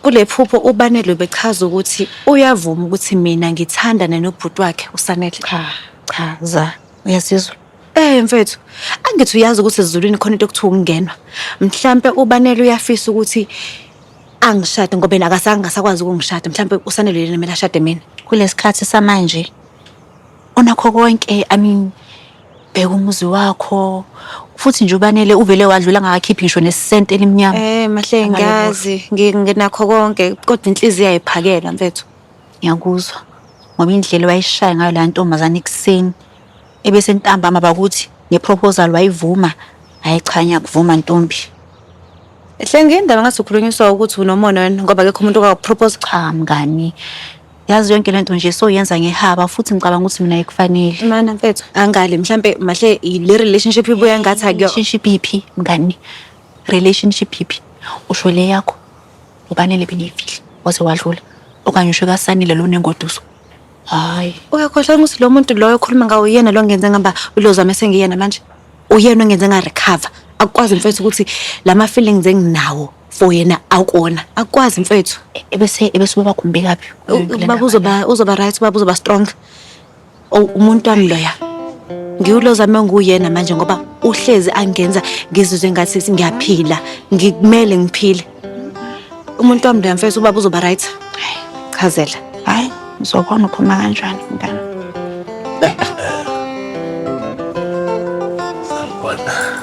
Kule phupho uBanele ubechaza ukuthi uyavuma ukuthi mina ngithandane nobhuti wakhe uSanele. Cha, cha, za. Uyasizwa? Eh mfethu, angithi uyazi ukuthi esiZulwini khona into ekuthiwa ukungenwa. Mhlampe uBanele uyafisa ukuthi angishade ngoba yena akasange asakwazi ukungishada. Mhlampe uSanele yena kumele ashade mina. Kulesikhathi samanje unakho konke, I mean bheka umuzi wakho futhi nje uBanele uvele wadlula angakakhiphi ngisho nesenti elimnyama. Eh mahle Amalobolo. ngiyazi nginakho konke kodwa inhliziyo ayiphakela mfethu. Ngiyakuzwa ngoba indlela wayishaya ngayo la ntombazane ekuseni ebese ntambama bakuthi ngeproposal wayivuma. Hayi cha ngiyakuvuma ntombi. Hlengi indaba ngathi ukhulunyiswa ukuthi unomona wena ngoba akekho umuntu okakupropose. Cha mngani. Yazi yonke lento nje soyenza ngehaba futhi ngicabanga ukuthi mina ayikufanele. Mana mfethu angali mhlampe mahle le relationship ibuya ngathi akuyo. Relationship iphi mngani? Relationship iphi? Usho le yakho. UBanele beniyifihla waze wadlula. Okanye usho kaSanile lo nengoduso. Hayi. Uyakhohlwa ukuthi lo muntu loyo okhuluma ngawo uyena lo ngenze ngamba ulozama esengiyena manje. Uyena ongenze nga recover. Akukwazi mfethu ukuthi lama feelings enginawo for yena awukona. Akukwazi mfethu. Ebese ubaba kumbekaphi? Ubaba uzoba right, ubaba uzoba strong. Umuntu wami loya. Ngiwulozame nguyena manje ngoba uhlezi angenza ngizizwe ngathi ngiyaphila, ngikumele ngiphile. Umuntu wami loya mfethu ubaba uzoba right. Chazela. Hayi, ngizobona uphuma kanjani mngani. Sanibona.